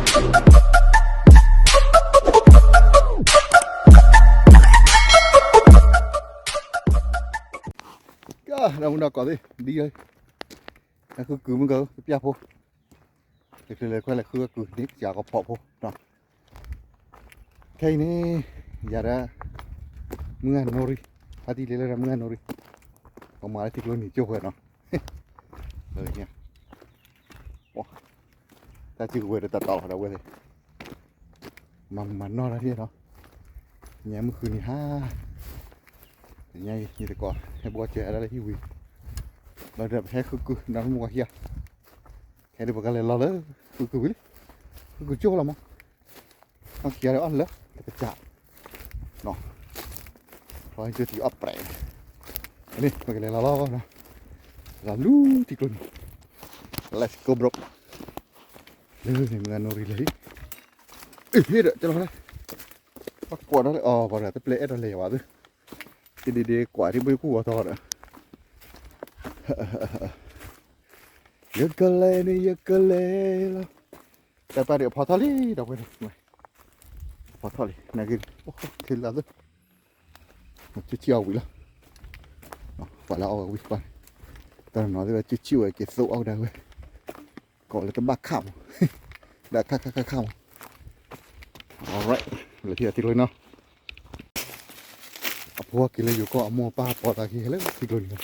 ကဲ ဒီမုၢ်ဒီကိးသ့ၣ် ဒ်အံၤ, ဟဲဃုကုၢ်မုၢ်ကၢ ကပျၢ်ဖိ, တချုးလဲၤခွဲလဲၤဃုအကုၢ်န့ၣ် ကစၢ်ကဖီၣ်ဖိနီၤ. ခဲအံၤန့ၣ် ယၤဒီး မုၢ်ဂၤနိရံ, ဖါတံၢ်လံလၢဒီးမုၢ်ဂၤနိရံ, ပမၤလၢထံကျိနံၤကၠိၢ်ဝဲနီၤ. တၢ်စုကဝဲၤတတးတီၤလီၤဒီးဝဲသ့ၣ် မၤမၤနီၢ်တၢ်ဒ်နီၤ, ညါမုၢ်ဃုနံၤဟါ, ညါအံၤ ယသကိး ဟဲဘှီစၢၤအဒၣ်လၢဟံၣ်ဝံၤ, ဘျီဒီးပဟဲဃုကုၢ် ဒီးမုၢ်ဝါဟံၣ်, ခဲဒုးပကလဲၤလီၤလၢ ဃုကုၢ်ဝံၤလံ, ဃုကုၢ်ကၠိၢ်လီၤမး, အီၣ်ခံဂၤဒီးအီၣ်လၢ တကစၢ်, ထီၣ်ဟဲကၠိတံၢ်အီၣ်ပြဲး, န့ၣ် ပကလဲၤလီၤလီၤ, လီၤလူထံကျိနံၤ, Let's go bro, လၢန့ၣ် မုၢ်ဂၤနိရံလဲၤလံ, အ့ၣ် ဟ့ၣ်ဒီး ကလီၤလဲၣ်, ဘၣ်ကွၢ်ဒီးလၢ အီၤ ပှၤဒီးတပျဲအဲၣ်ဒိးလဲၤယၤဘၣ်သု, တဒ့ဒ့ကွၢ်ထံဘှ့ၣ်ကူၣ်ဝီၤထီဒီး ယကလဲၤန့ၣ် ယကလဲၤလီၤ, တၢ်ပၢ်ဒုးအဖီထီၣ်လံ ဒီပုၢ်ဝဲၢ်, ဖီထီၣ်လံ နာ်က့, ခဲလၢာ်သ့ၣ်, ကၠံၣ်အီၣ်ဝံၤလီၤ, ပှၤလၢအီၣ်ဝဲဝံၤကွၢ်န့ၣ်, တၢ်နီၤသ့ၣ်ဝဲ ကၠံၣ်ဝဲက့ၤသိအီၣ်ကဒါဝဲ, ကိးလၢတဘၣ်ခၣ်မး, ဒၣ်ခၣ်ခၣ်ခၣ်ခၣ်မး, alright, လဲၤထံၣ်ထံကျိနီၤ အဖိက့ၤလၢယိၤကီၢ် အမိၢ်အပၢ်ပိာ်သးက့ၤလၢထံကျိန့ၣ်,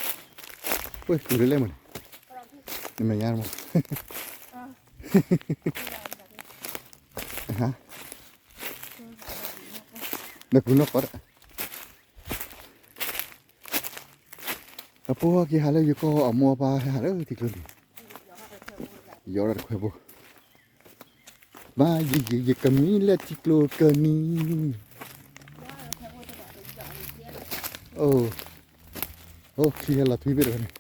ဝဲကူၤလၢလဲၣ်မးန့ၣ်, နမဲာ်ညါမး, နကူၤနီၢ်ကီးဒၣ်, အဖိက့ၤဟးလၢယိၤကီၢ် အမိၢ်အပၢ်ဟဲဟးလၢထံကျိန့ၣ်, ယီၤဒၣ်တခွဲဘိ ဘၣ်ယံာ်ယံာ် ယကမံလၢထံကျိကနံၤ, အိၣ်, အိၣ် ခံဟဲလီၤထွံဘ့ၣ်တဖၣ်န့ၣ်,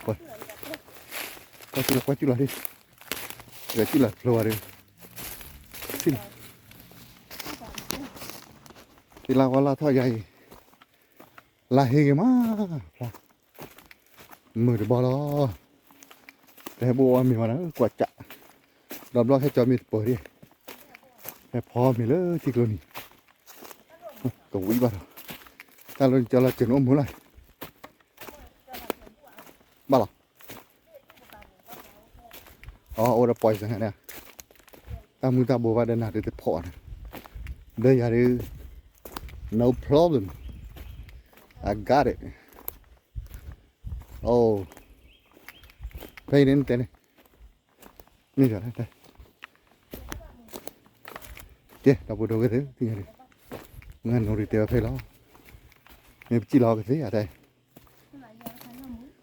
ကွၢ်စူၣ်လီၤ ကွၢ်စူၣ်လီၤဒ်, ကွၢ်စူၣ်လီၤဖျိဝဲဒၣ်, သ့ၣ်လါဝါလါထီၣ်ယၤအံၤ, လါဟ့ဂ့ၤမး, ဖျါ, မုာ်တဘီလီၤ, တဟဲဘိၣ်အီၣ်မ့ၤမးနၤ ကွၢ်စး, ဒီးဘျီဟဲကၠီမ့ၤတပၢၤဒ်, ဟဲဖီမ့ၤလၢထံကျိနံၤ, ကဝံၤဘၣ်ဒီး, တၢ်လီၤကၠီလီၤစၢၤနအိၣ်မူလီၤ, ဘၣ်လီၤ အအိၣ်ဒီး poison န့ၣ်, တၢ်မုၢ်တၢ်ဘိဘၣ်ဒီးနၤဒုးတဖီၣ်န့ၣ်, ဒီးယၤဒုး, no problem, I got it, အိ, ဖဲအံၤန့ၣ်တဲန့ၣ်, မ့ၢ်, ကဲ ဒီပုၢ်ဒီဝဲၢ်သ့ၣ်, မုၢ်ဂၤနိရံတဲဝဲဖဲလီၤ, မ့ၢ်ပစံၣ်လီၤကသ့ဧါတဲ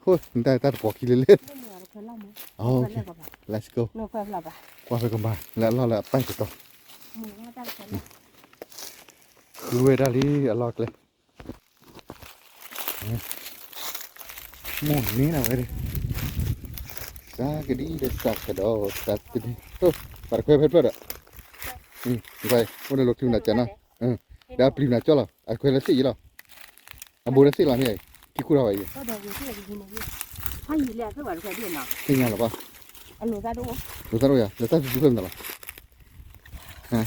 ဃိ, နတၢ်တၢ်တပိာ်ခံလၢလဲၣ်, let's go, ကွၢ်ဖဲကမၤ လၢအလီၢ်လၢအပၢ်တတီၤ, ဃုဝဲဒၣ်လံအလီၢ်ကျဲ, မိၢ်န့ၢ်နၤဝဲ, စးကဒံဒီးစးကဒီး, စးကဒံ, ပှၤတခွဲဖဲဖျၢၣ်ဒီး, အိၣ်ဒီးလီၤချုးနၤကနီၤ, ဒီးအပျံၤနၤကၠီလီၤ အခွဲလၢသ့ၣ်အံၤလီၤ, အဘိလၢသ့ၣ်လီၤမ့ၢ်, ထံခိၣ်ထီၣ်ဝဲအံၤ, သ့ၣ်ညါလီၤဘၣ်, လိာ်သးဒိၣ်ယၤ လိာ်သးဒိၣ်ဖျၢၣ်မနုၤလီၤ, ပက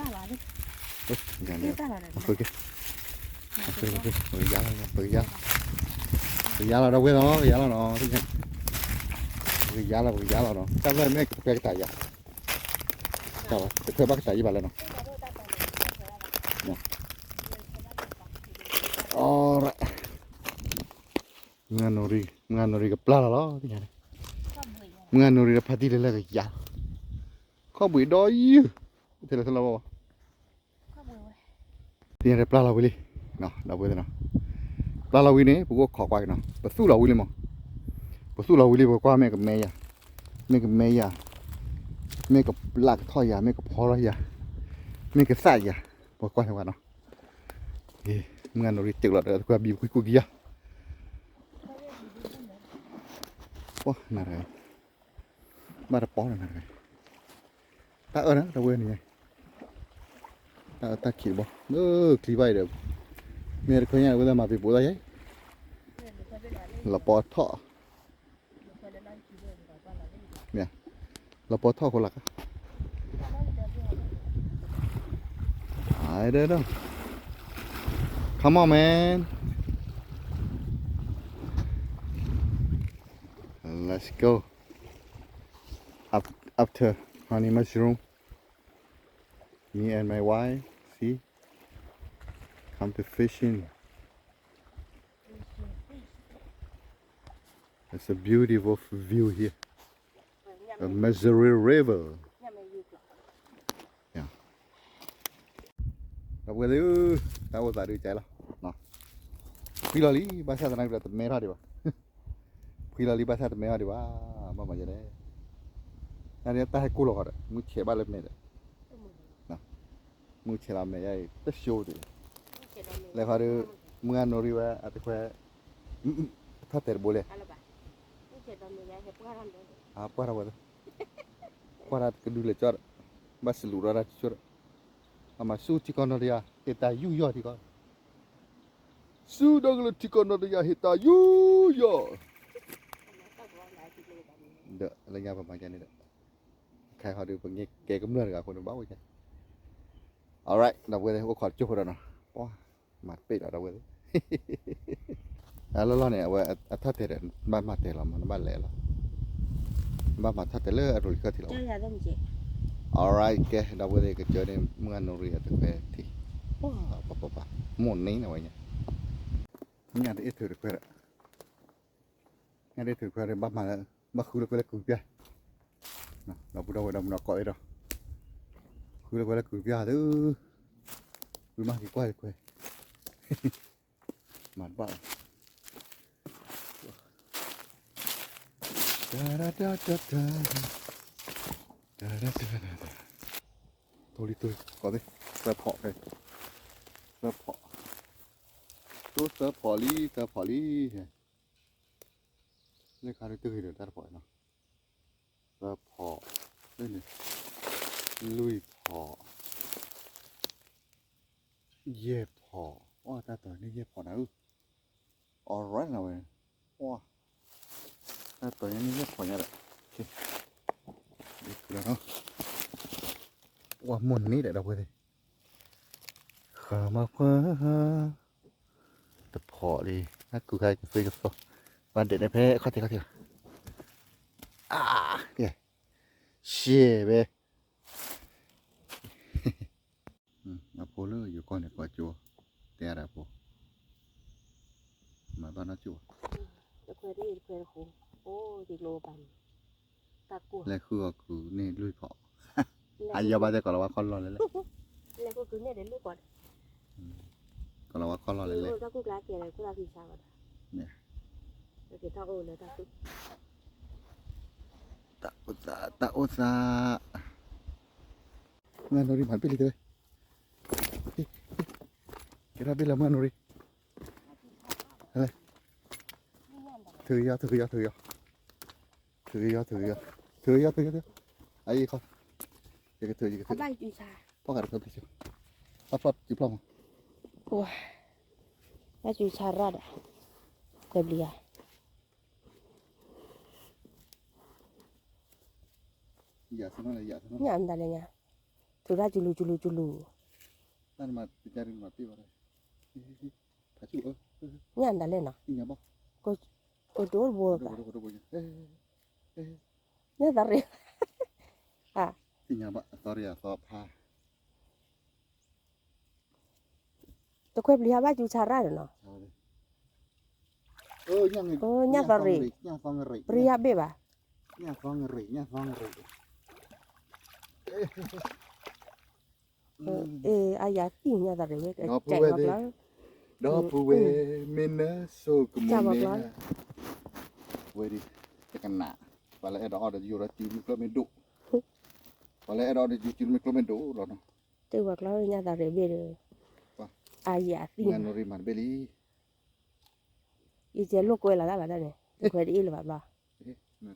ယါလီၤ ပကယါလီၤ ပကယါလီၤ ပကယါလီၤ ဒီပုၢ်ဝဲၢ်သ့ၣ် ပကယါလီၤနီၤ, ပကယါလီၤ ပကယါလီၤနီၤ, တၢ်ဖျၢၣ်မ့ၢ်ကတခွဲကတၢၢ်ယၤ, တခွဲဘၣ်ကတၢၢ်ယံၣ်ဘၣ်လၢနီၤ, အ, မုၢ်ဂၤနိရံ မုၢ်ဂၤနိရံကပျၢ်လီၤလီၤ, မုၢ်ဂၤနိရံဒီးဖါတံၢ်လံလၢကယါ, ခီၣ်ဘှံးဒီယုၢ်, ထဲလဲၣ်ထဲလီၤဘၣ်, သ့ၣ်ညါဒီးပျၢ်လီၤဝံၤလံ, ဒီပုၢ်ဝဲၢ်သ့ၣ်နီၤ, ပျၢ်လီၤဝံၤန့ၣ် ပကအိၣ်ခိးကွၢ်က့ၤနီၤ, ပသူၣ်လီၤဝံၤလံမး, ပသူၣ်လီၤဝံၤလံ ပကွၢ်မ့ၢ်ကမဲယၤ, မ့ၢ်ကမဲယၤ, မ့ၢ်ကပျၢ်ကထီၣ်ယၤ, မ့ၢ်ကဖီထီၣ်ယၤ, မ့ၢ်ကသၣ်ယၤ, ပကွၢ်န့ၢ်ဝဲနီၤ, မုၢ်ဂၤနိရံစၢၤလီၤဒီး တခွဲဘံၣ်ပခွံကူၣ်ကယါ နတဂၤ, ဘၣ်တပီၢ်နတဂၤ, တၢ်အၢၣ်နၤ တဝဲန့ၣ်, တၢ်အၢၣ်တၢ်ခံးတဘီ လၢချံဘၣ်အံၤဒီး, မ့ၢ်တခွဲညါဝဲဒၣ်မၤပံၤပိာ်သၣ်ယဲ, လီၤပီထီၣ်, လီၤပီထီၣ် လီၤပီထီၣ်ဃိလၢ်ကါ, I don't know. Come on, man. Let's go. Af- After honey mushroom, me and my wife, see, come to fishing. It's a beautiful view here. The Missouri River. Yeah. ဒီပုၢ်ဝဲၢ်သ့ၣ်ဧၢ, တၢ်အိၣ်သးဒုးကဲလီၤ. ဖှံလီၤလံ, ဘၣ်ဆၣ်သနာ်က့ဒီးတမဲထီၣ်ဒံးဘၣ်. ဖှံလီၤလံ ဘၣ်ဆၣ်တမဲထီၣ်ဒံးဘၣ်, ဘၣ်မၤယဲဒၣ်. တၢ်န့ၣ်တၢ်ဟဲကိၢ်လီၤဃီဒီး မုၢ်ဆဲးဘၣ်လၢမဲာ်ဒီး, မုၢ်ဆဲးလီၤမဲာ်ယဲအံၤ တၠိဒံး, လဲၤဃီဒီး မုၢ်အနိရံဝဲအတခွဲ ထီၣ်တဲာ်တဘိလဲၣ်, ပှၢ်ထီၣ်ဝဲ, ပှၢ်ထီၣ်ကဒုလဲၤကၠီဒီး, ဘၣ်စလူးထီၣ်တၢ်ကၠိဒီး, အမၤဆူၣ်ထံကီၢ်နီၢ်တယၢ် ဟ့ၣ်တၢ်ယူးယီၣ်ထံကီၢ် ဆူၣ်ဒီကလုာ်ထံကီၢ်နီၢ်တယၢ် ဟ့ၣ်တၢ်ယူးယီၣ်, ဒီးလၢညါပမၤကဲန့ၣ်ဒီး, ခဲဟီဒီးပငဲကဲကမျၢၢ်တဂၤအဃိန့ၣ်ဘၣ်ဝဲကဲ, alright ဒီပုၢ်ဝဲၢ်သ့ၣ် အိၣ်ခိးတကၠိၢ်ဖိဒီးနီၤ, ပှၤ မၤတပ့ၢ်လီၤ ဒီပုၢ်ဝဲၢ်သ့ၣ်, အလီၢ်လီၢ်န့ၣ် အဝဲအထီၣ်တဲာ်ဒီး ဘၣ်မၤတဲာ်လီၤမး နဘၣ်လဲၤလီၤ, နဘၣ်မၤထီၣ်တဲာ်လၢအရူၢ်လံၤခၢၣ်ထံးလီၤ, alright ကဲ ဒီပုၢ်ဝဲၢ်သ့ၣ် ကစၢၢ်န့ၣ် မုၢ်အနိရံအတခွဲထံး, ပှၤ ပှၤ ပှၤ ပှၤ မိၢ်န့ၣ်နဝဲညါ, ညၣ်တအ့ၣ်ထုးတခွဲဒီး, ညၣ်တအ့ၣ်ထုးတခွဲဒီး ဘၣ်မၤလၢ ဘၣ်ဃုလၢကွဲလၢကုၤပျၢ်, ဒီပုၢ်ဒီဝဲၢ်ဒီမုၢ်နီၢ်ကိးအ့ၣ်ဒီး, ဃုလၢကွဲလၢကုၤပျၢ်သု, ဝံၤမ့ၢ်က့ၤကွၢ်တခွဲ, မၤတဘၣ်လီၤ, တၢ် တၢ် တၢ် တၢ် တၢ် တၢ် တၢ် တၢ် တိၢ်လံတိၢ်လံ ကိးသ့ၣ်, သၢဖီၣ်ဖဲ, သၢဖီၣ်, တိၢ်သၢဖီၣ်လံ သၢဖီၣ်လံ, လၢခါဒုးတဂ့ၤဒီးတၢ်တဖီၣ်နီၤ, သၢဖီၣ်, လၢန့ၣ်, လွံၢ်ဖီၣ်, ယဲၢ်ဖီၣ်, အီၣ်တၢ်တီၤန့ၣ်ယဲၢ်ဖီၣ်နၤဧၢ, alright နဝဲ, အီၣ်, တၢ်တီၤန့ၣ်ယဲၢ်ဖီၣ်ညါဒီး, လီၤနီၤ, အီၣ်မိၢ်န့ၣ်ဒီး ဒီပုၢ်ဝဲၢ်သ့ၣ်, ဃမၤခွါ တဖီၣ်လံ, နကူၣ်ခါကသ့ကသီ, ဘၣ်ဒဲးန့ၣ်ဖဲခီၣ်ထံးခီၣ်ထံးလီၤ, အါ, ရှဲဘဲ, အဖိလၢယိၤကီၢ်န့ၣ် ကိးကၠိ, တဲဒၣ်ဖိ, မၤဘၣ်နီၢ်ကၠိ, တခွဲတခွဲတဃိ, အိၣ်ဒ်ကျိပၤန့ၣ်, လဲၤဃုအီၤကုၤန့ၢ်လွံၢ်ဖီၣ်, အယီၤဘၣ်တဲကိးလီၤဝဲခီၣ်လီၢ်လဲၣ်လဲၣ်, လဲၤဃုကုၤန့ၢ်ဒီးလွံၢ်ဖီၣ်ဒီး, ကိးလီၤဝဲခီၣ်လီၢ်လဲၣ်လဲၣ်, တၢ်ကူၣ်ကျါကဲဒီး ကူၣ်လီၤဖံဆါဝဲဒၣ်, က့ၤထီၣ်အိၣ်လၢတၢ်ကူၣ်, တၢ်အိၣ်သး, တၢ်အိၣ်သး, မုၢ်အနိရံမၤတဘ့ၣ်လံတဲဝဲ, ကဲထီၣ်ဘ့ၣ်လၢမုၢ်အနိရံ, ထုးက့ၤယီၤ ထုးက့ၤယီၤ ထုးက့ၤယီၤ, ထုးက့ၤယီၤ ထုးက့ၤယီၤ, ထုးက့ၤယီၤ ထုးက့ၤယီၤ, အအံၤခီ, ယကထုး ယကထုး, ဖီၣ်ဃာ်တခွဲပျံၤ, ဖီၣ်ဖျီၣ်စုဖျီၣ်မး, ဘၣ်စုဆါရၣ်ဒီး, ခွဲပျံၤဧါ, ညၣ်မတၤလဲၣ်ညါ, ထုးတၢ်စူၤလူၤစူၤလူၤစူၤလူၤ, ညၣ်မတၤလဲၣ်နီၤ, ကိတိၢ်တဘိ, ညၣ်သးရ့, သ့ၣ်ညါဘၣ်အသီရ့အသီဖး, တခွဲပျံၤဟးဘၣ်စူၤဆါရၣ်ဒီးနီၤ, ညၣ်သးရ့, ပျံၤဟးဘ့ၣ်ဘၣ်, အ့အါယၤသံၣ်ညၣ်သးရ့ဝဲ, ဒီပုၢ်ဝဲၢ်, ဒီပုၢ်ဝဲၢ်, မ့ၢ်နၢ်စိကမိၣ်န့ၣ်, ဝဲဒၣ်, တကနၣ်, ပှၤလၢအဲၣ်ဒိးအီၣ်ဒီးယိၤဒီးစုမ့ၢ်ကျိမ့ၢ်ဒိၣ်, ပှၤလၢအဲၣ်ဒိးအီၣ်ဒီးယိၤစုမ့ၢ်ကျိမ့ၢ်ဒိၣ်လီၤနီၤ, တၢ်ဘၣ်ကျီညၣ်သးရ့ဘ့ၣ်ဒီး, အါယၤသံၣ်, မုၢ်အနိရံမၤတဘ့ၣ်လံ, ယကဲလိာ်ကွဲလီၤတၢ်ဘၣ်တၢ်န့ၣ် တခွဲတအ့ၣ်လၢၤဘၣ်ဘျီ, န့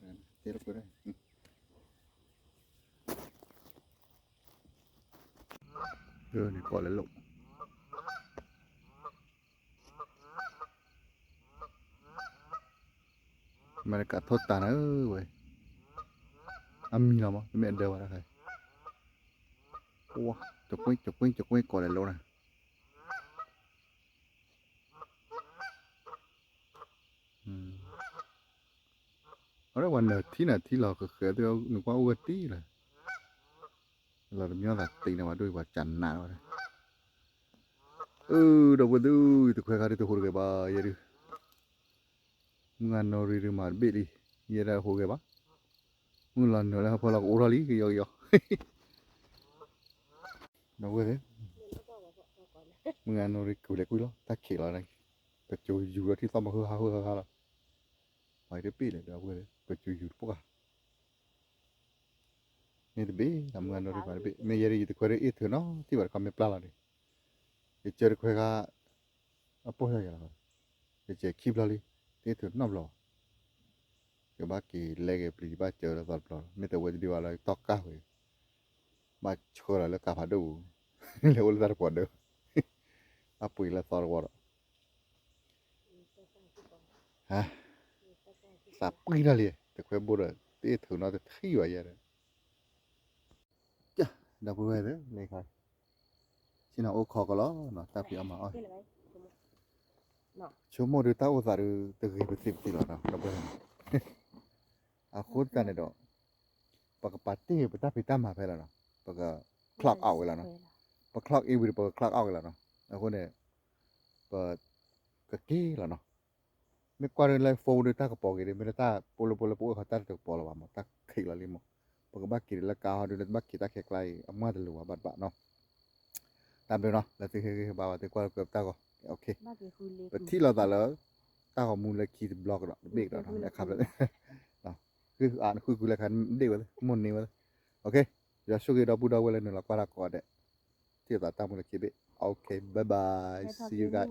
ၣ်ကိးလၢလိၣ်, အမဲရကၤထိၣ်တၢ်နၤဧၢဝဲ, အမံၤလီၤမး တမ့ၢ်အဒၢဘၣ်တခါ, ကကွ့ကကွ့ကကွ့ကိးလဲၤလိန့ၣ်, အဝဲနၢၤထံနၢၤထံလီၤဃဲၤဃဲၤ နကွၢ်အိၣ်ဝဲတ့ၢ်လီၤ, လီၤတမံၤသးတ့ၢ်န့ၣ် ပှၤဒိၣ်အံၤပှၤကနးဝဲ, အၢ ဒီပုၢ်ဝဲၢ်သ့ၣ်ဧၢ ယတခွဲခါဒုးတဟူးတဂဲၤဘၣ် ယဲဒုး မုၢ်ဂၤနီၢ်ရံၣ်ဒုးမၤတဘ့ၣ်လံ, ယဲဒၣ်ဟူးဂဲၤဘၣ်, မုၢ်လီၤနၢၤလၢဟၢဖၢလီၤကအိၣ်ထီၣ်လံ ကယီကယီ, ဒီပုၢ်ဝဲၢ်သ့ၣ်, မုၢ်ဂၤနီၢ်ရံၣ်ကူၤလဲၤကွံာ်လီၤ တၢ်ခံးလီၤ, ပစိၤယူၤဒီးထံၣ်သီၣ်မုၢ်ဟၢဟၢဟၢဟၢလီၤ, ပှၤတဘ့ၣ်လဲၣ် ဒီပုၢ်ဝဲၢ်သ့ၣ် ပစိၤယူၤတပိၢ်ဃာ် မ့ၢ်တဘ့ၣ် မုၢ်ဂၤနီၢ်ရံၣ်မၤတဘ့ၣ် မ့ၢ်ယဲဒ်ယတခွဲဒ်အ့ၣ်ထုးနီတံၢ်ဘၣ်တခီ မ့ၢ်ပျၢ်လီၤန့ၣ်, ယစၢတခွဲခါ အပိၢ်ယဲလီၤ, ယစဲးခံဘျီလံ, တအ့ၣ်ထုးနီတဘျီဘၣ်, ယဘၣ်က့ၤလဲက့ၤပျံၤယဘၣ်စၢလၢသီတဘျီလီၤ မ့ၢ်တဝဲတဒုဘၣ်လၢတီၢ်ကၢ်ဝဲ, ဘၣ်ဆှၢလီၤလၢကးဖးဒိၣ်ပူၤ, လဲၤအိၣ်လၢတၢ်တပှီၤဒၢး, ဘၣ်ပှ့ၤလၢသီတဝီဒီး သးပှံၢ်ထီၣ်လံ, တခွဲဘိဒီး တအ့ၣ်ထုးနီတထံၣ်ဘၣ်ယဲဒီး, ဒီပုၢ်ဝဲၢ်သ့ၣ် ဆ့ၣ်နီၤအိၣ်ခိးကလီၤနီၤ တၢ်ဖံးအီၣ်မၤအီၣ်, ဆိကမိၣ်ဒုးတၢ်အိၣ်သးဒုး တဂ့ၤပသ့ပသ့လီၤနီၤ ဒီပုၢ်ဝဲၢ်, အဃိသတးန့ၣ်ဒီး ပကပာ်တ့ၢ်ပတၢ်ဖံးတၢ်မၤဖဲလီၤနီၤ, ပက clock out ဝဲလီၤနီၤ, ပ clock in ဝံၤဒီး ပက clock out ဝဲလီၤနီၤ, အဃိန့ၣ် ပ ကက့ၤလီၤနီၤ, မ့ၢ်ကွၢ်ဒ်လၢ phone ဒုးတၢ်ကပီၤက့ၤဒ် မ့ၢ်လၢတၢ်ပိလၢပိလၢပအိၣ်ဃီတၢ်တကပီၤလၢၤဘၣ်မး တၢ်ခံးလီၤလံမး, ပကဘၣ်က့ၤဒ်လၢကါဟီဒုး လၢတဘၣ်က့ၤတၢ်ခဲကျါအံၤ အမုၢ်တလိၤဘၣ်ဘၣ်တဘၣ်နီၤ, တၢ်ဘျုးနီၤ လၢသုဟ့ၣ်ဂံၢ်ဟ့ၣ်ဘါဝဲသုကွၢ်လၢကွဲပတၢ်ဂီၤ, ပထံၣ်လိာ်သးလၢ တၢ်ဂီၤမူလၢခံတဘျီကဒီး တဘ့ၣ်ကဒီးနီၤ အခါဘျီ ဃုအါနဃုကွံာ်လၢခါဒ့ၣ်ဝဲ မိၢ်န့ၢ်ဝဲ, ယွၤဆိၣ်ဂ့ၤဒီပုၢ်ဒီဝဲၢ်လၢနုာ်လီၤကွၢ်တၢ်ကိးဂၤဒဲး, ထံၣ်လိာ်သးတၢ်မူလၢခံဘ့ၣ်, OK bye bye see you guys.